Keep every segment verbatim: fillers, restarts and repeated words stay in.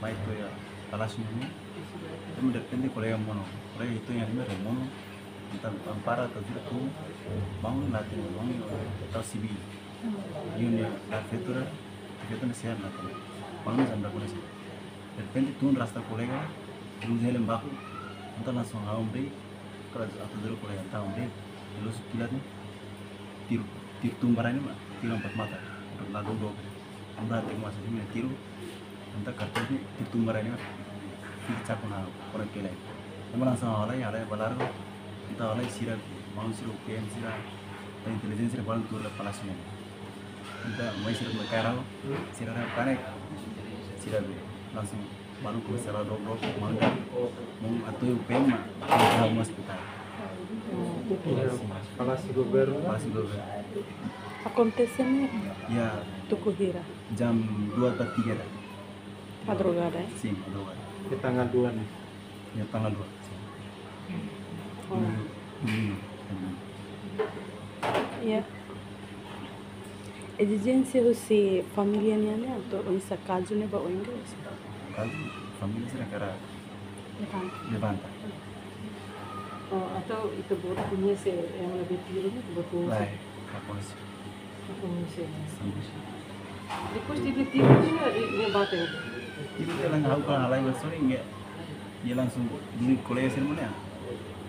mai to'o iha palásiu ne'e. Entaun derrepente kolega monu, kolega ita-nia lima rei monu, entaun ampara atu ajuda tun, maun la hatene, maun tau sibil. Iha ne'e la fetura, fetura ne'e sehat la hatene. Maun ne'e jam da koneksi. Derrepente tun rasta kolega, luz helen baku, entaun langsung ha'u hamriik, para atu ajuda kolega entaun hamriik, luz pilat ne'e, tiru, tiru tun ba rai ne'e mak, tiru empat mata, la dodok. Entaun ha'u tengok masa ne'e tiru, entaun kartun ne'e tiru tun ba rai ne'e, tiru caku na, kona kele. Ema langsung halai, halai ba largu, entaun halai sira, maun sira, U P M sira, entaun intelijensia sira balun tuur iha palásiu ne'e. Entaun mai sira mai kaer ha'u, sira kanek, sira be, langsung maun komesa la dodok, dodok, maun da, maun atu U P M mak, entaun ha'u mai ospitál. Palásiu Governu. Palásiu Governu. Akontese ne'e iha tuku hira? Jam dua ba tiga da. Madrugada, eh? Sin, madrugada. Iha tanggal dua ne'e? Iha tanggal dua. Sin. Oh. Domingu, domingu. Iha ezijénsia husi família nian ne'e, atu oinsá kazu ne'e ba oin ka? Kazu, família sira hakarak levanta. Levanta. Oh, entaun ita-boot koñese ema ne'ebé tiru ne'e, ita-boot koñese? Lae, la koñese. La koñese. Sin. Depois de tiru, nia, nia bate? Tiru, nia langsung, ha'u kan halai ba sorin, nia, nia langsung duni kolega sira monu ne'e.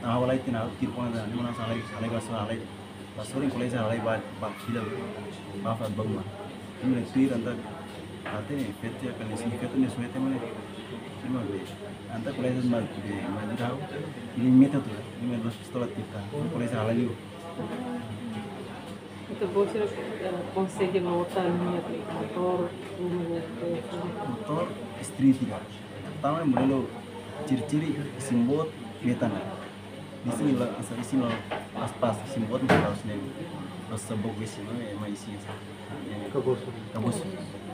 Ha'u halai tiha ona, ha'u tiru kona tiha ona, nia langsung halai, halai ba sorin, halai ba sorin, kolega sira halai ba, ba fila, ba fila ba uma. Entaun tuir entaun, até ne'e, feto ya kan, esse feto ne'e suete mane. Entaun be, entaun kolega sira mai, be, mai ajuda ha'u, nia mete tuir, nia mete duas pistola tiha, kolega sira halai liu. Entaun, boot sira, eh, konsege nota nia motór, nia motór? Motór street ka. Tanba modelu ciri-ciri isin boot metan. Isin la, asa isin la pas-pas, isin boot metan harus nem. Pas sabok isin no, eh, mai isin. Eh, kabosu. Kabosu.